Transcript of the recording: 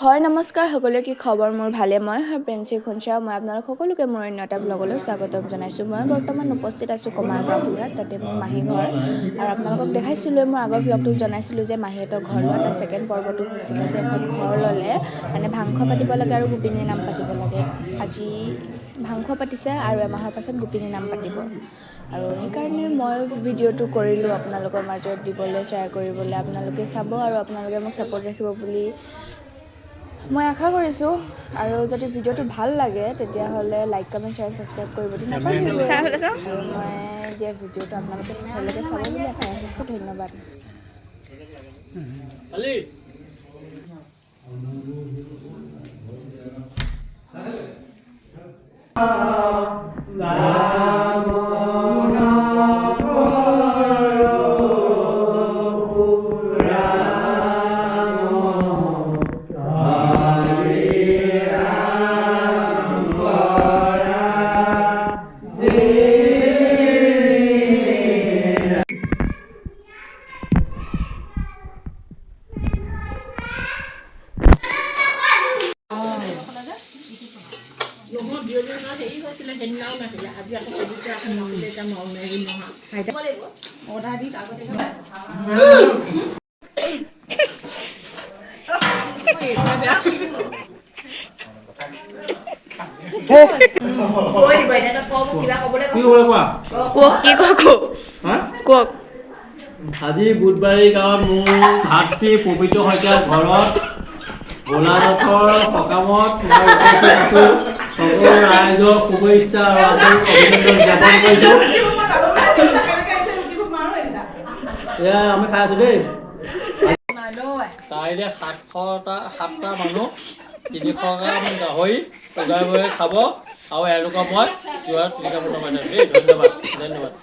হয়, নমস্কাৰ সকলোৱে। কি খবৰ? মোৰ ভালে। মই হয় প্ৰেঞ্চি খুঞ্চা। মই আপোনালোক সকলোকে মোৰ অন্য এটা ব্লগলৈ স্বাগতম জনাইছোঁ। মই বৰ্তমান উপস্থিত আছোঁ কমাৰগাঁও, তাতে মোৰ মাহী ঘৰ। আৰু আপোনালোকক দেখাইছিলোঁ, মই আগৰ ব্লগটোত জনাইছিলোঁ যে মাহীহঁতৰ ঘৰ লোৱা তাৰ ছেকেণ্ড পৰ্বটো হৈছিলে যে এখন ঘৰ ল'লে মানে ভাংস পাতিব লাগে আৰু গোপিনীৰ নাম পাতিব লাগে। আজি ভাংস পাতিছে আৰু এমাহৰ পাছত গোপিনীৰ নাম পাতিব। আৰু সেইকাৰণে মই ভিডিঅ'টো কৰিলোঁ আপোনালোকৰ মাজত দিবলৈ, শ্বেয়াৰ কৰিবলৈ। আপোনালোকে চাব আৰু আপোনালোকে মোক ছাপোৰ্ট ৰাখিব বুলি মই আশা কৰিছোঁ। আৰু যদি ভিডিঅ'টো ভাল লাগে, তেতিয়াহ'লে লাইক, কমেণ্ট, শ্বেয়াৰ, ছাবস্ক্ৰাইব কৰিবলৈ নাপাহৰিব। আৰু মই দিয়া ভিডিঅ'টো আপোনালোকে শেষলৈকে চাব বুলি আশা ৰাখিছোঁ। ধন্যবাদ। Ali. কি ক'বলৈ কোৱা? কওক, কি কওক? হা? কওক। আজি বুধবাৰী গাঁৱত মোৰ ভাতৃ পবিত্ৰ শইকীয়াৰ ঘৰত ভোলানাথৰ সকামত মই উপস্থিত আছোঁ। সকলো ৰাইজক শুভেচ্ছা আৰু আন্তৰিক অভিনন্দন জ্ঞাপন কৰিছোঁ। এয়া আমি খাই আছোঁ দেই। কাইলৈ 700টা, সাতটা মানুহ 300 গ্ৰাম গাহৰি উগাই বগাই খাব আৰু এওঁলোকক মই যোৱাৰ 3টা বনাই দিম দেই। ধন্যবাদ, ধন্যবাদ।